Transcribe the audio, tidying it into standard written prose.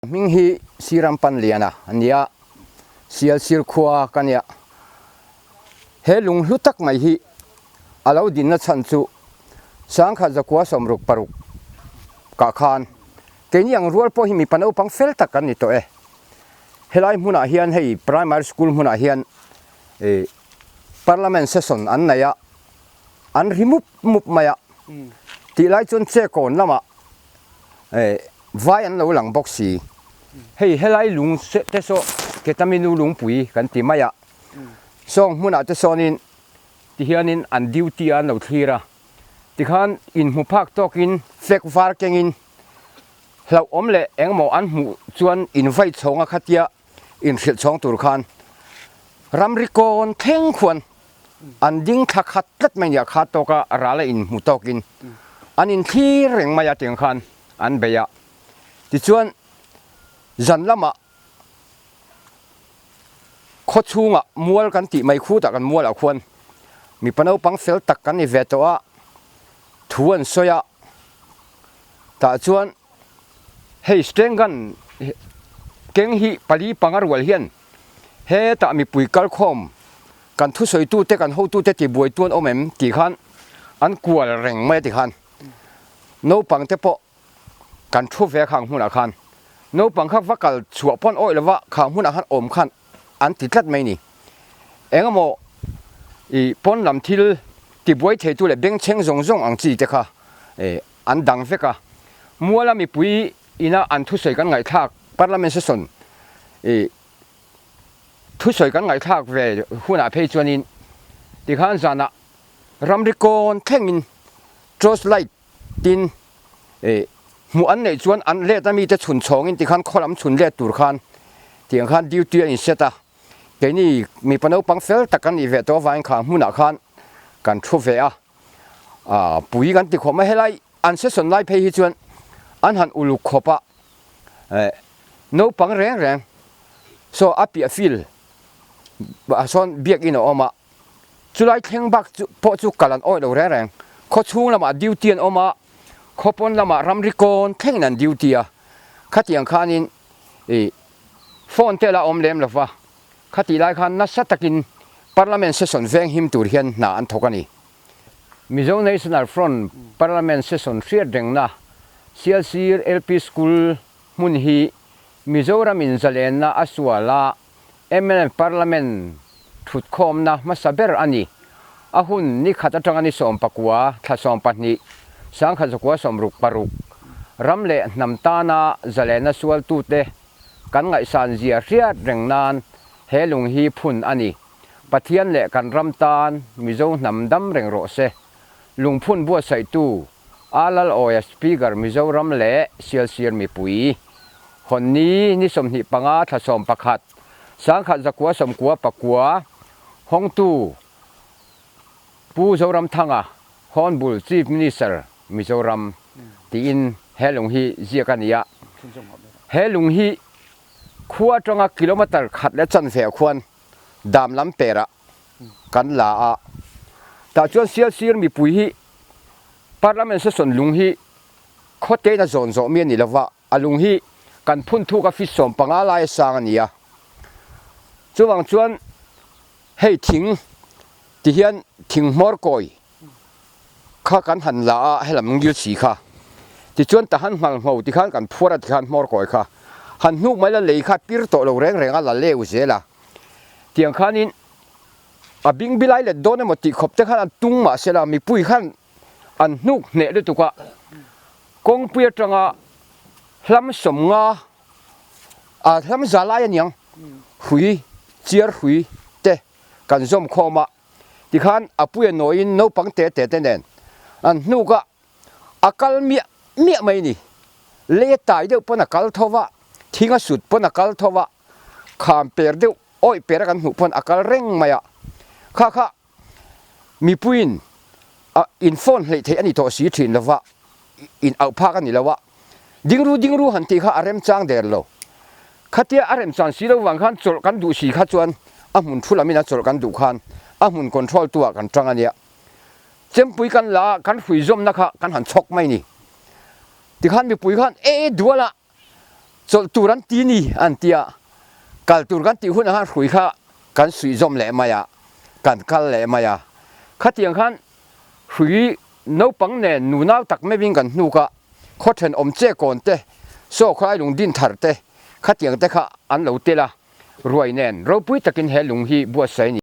Hming hi Siram Panliana a ni a, Sialsir khua ka nia. He lung hlu tak mai hi a lo dinna chhan chu Sangkhat zakua 66 kah khan keini ang rual pawh hi mipa naupang fel tak kan ni tawh e. Helai hmunah hian hei Primary School hmunah hian Parliament session an nei a, an ri mup mup mai a. Tih lai chuan Chekawn lamah Vai an lo lang bawk si. Hei helai lung te saw Ketaminu lungpui kan ti mai a, sawng hmunah te sawnin tihianin an duty a an lo thlir a, tikhan inhmu phak tawkin flag var kengin hlauhawm leh engemaw an hmuh chuan invai chhawng a khatia inhrilh chhawng tur khan ramri kawn thleng khuan an ding thla khat tlat mai nia kha tawka ral a inhmu tawkin an inthlir reng mai a tiang khan an bei a. Tichuan zan lamah khaw chhungah mual kan tih mai khutah kan mualah khuan mipa naupang fel tak kan ni ve tawh a, thu an sawi a, tah chuan hei steng gun keng hi pali panga rual hian hetah mipui kalkhawm kan thusawitute kan hotute tibuaitu an awm em tih khan an kual reng mai a ti khan naupang te pawh kan thu ve khang hmunah khan naupang kha va kal chhuah pawn awih lova khang hmunah khan awm khan an ti tlat mai ni engemaw ih pawn lam thil tibuai theitu leh bengchheng zawng zawng ang chi te kha ih an dang vek a, muala mipui ina an thusawi kan ngaihthlak Parliament session ih thusawi kan ngaihthlak ve hunah phei chuanin tikhan zanah ramri kawn thlengin torch light tin ih hmuh an neih chuan an let a mite chhun chhawngin tikhan khaw lam chhun let tur khan tiang khan duty a inset a, keini mipa naupang fel tak kan nih ve tawh avangin kha hmunah khan kan thu ve a. Ah pui kan ti khawp mai helai an session lai phei hi chuan an han uluk khawp a eh naupang reng reng saw a piah field ah sawn biakin a awm a chulai thleng bak chu pawh chu kal an awih lo reng reng khaw chhung lamah duty an awm a khaw pawn lamah ramri kawn thlengin an duty a khatiang khanin ih phone te la awm lem lo va. Khatih lai khan nasa takin Parliament session veng him tur hian hna an thawk a ni. Mizo National Front Parliament session hriat rengna Sialsir LP School hmun hi Mizoramin zalenna a sual a mnf Parliament thutkhawmna hmasa ber a ni. A hun ni khat atanga ni 19 thla 12 1966 ram leh hnam tana zalenna sualtute Kan ngaihsan zia hriat reng nan he lung hi phun a ni. Pathian leh kan ram tan Mizo hnam dam reng rawh se. Lungphun buatsaihtu A Lalawia Speaker Mizoram leh Sialsir mipui Hawn ni ni 25 thla 11 1999 Hawngtu Pu Zoramthanga Hornbull Chief Minister Mizoram tiin he lung hi ziak a ni a. He lung hi khua atanga kilometre khat leh chanve ah khuan dam lam perah kan la a. Tah chuan Sialsir mipui hi Parliament session lung hi khawtein a zawn zawh mi a ni lova, a lung hi kan phun thuk a feet 15 lai a sang a ni a. Chuvang chuan hei thing ti hian thing hmawr kawi kha kan han la a helam ngil si kha tichuan ta han nghal ngho tikhan kan phuar a tikhan hmawr kawi kha han hnuk mai la lei kha pir tawh lo reng reng a la leu zel a tiang khanin a bing bilai let dawn emaw tih khawp te khan an tung mahsela mipui khan an hnuk hneh lutuk a kawngpui atanga hlam 50 a hlam za lai aniang hrui chiar hrui te kan zawm khawm a. Tikhan a puia nawiin naupang te te te nen an hnuk a, a kal miah miah mai ni. Lei a tai deuh pawn a kal tho va, thing a sut pawn a kal tho va, kham per deuh awih per a kan hmuh pawn a kal reng mai a. Kha kha mipuiin a in phone hleih theih a ni tawh si thin lo va, in auh phak a ni lo a. Dingru dingru han tih kha a remchang der lo. Khatia a remchang si lo vang khan chawlh kan duh si kha chuan a hmun thu lamin a chawlh kan duh khan a hmun control tu ah kan tang a nia. Chempui kan la a, kan hrui zawmna kha kan han chhawk mai ni. Tikhan mipui khan e dual a. Chawlh tur an ti ni an ti a, kal tur kan tih hunah khan hrui kha kan suih zawm leh mai a, kan kal leh mai a. Khatiang khan hrui naupang nen nunau tak meuhin kan hnuk a, khaw thenawm che kawn te, saw khaw lung din thar te, khatiang te kha an lo tel a, ruai nen ropui takin he lung hi buatsaih a ni.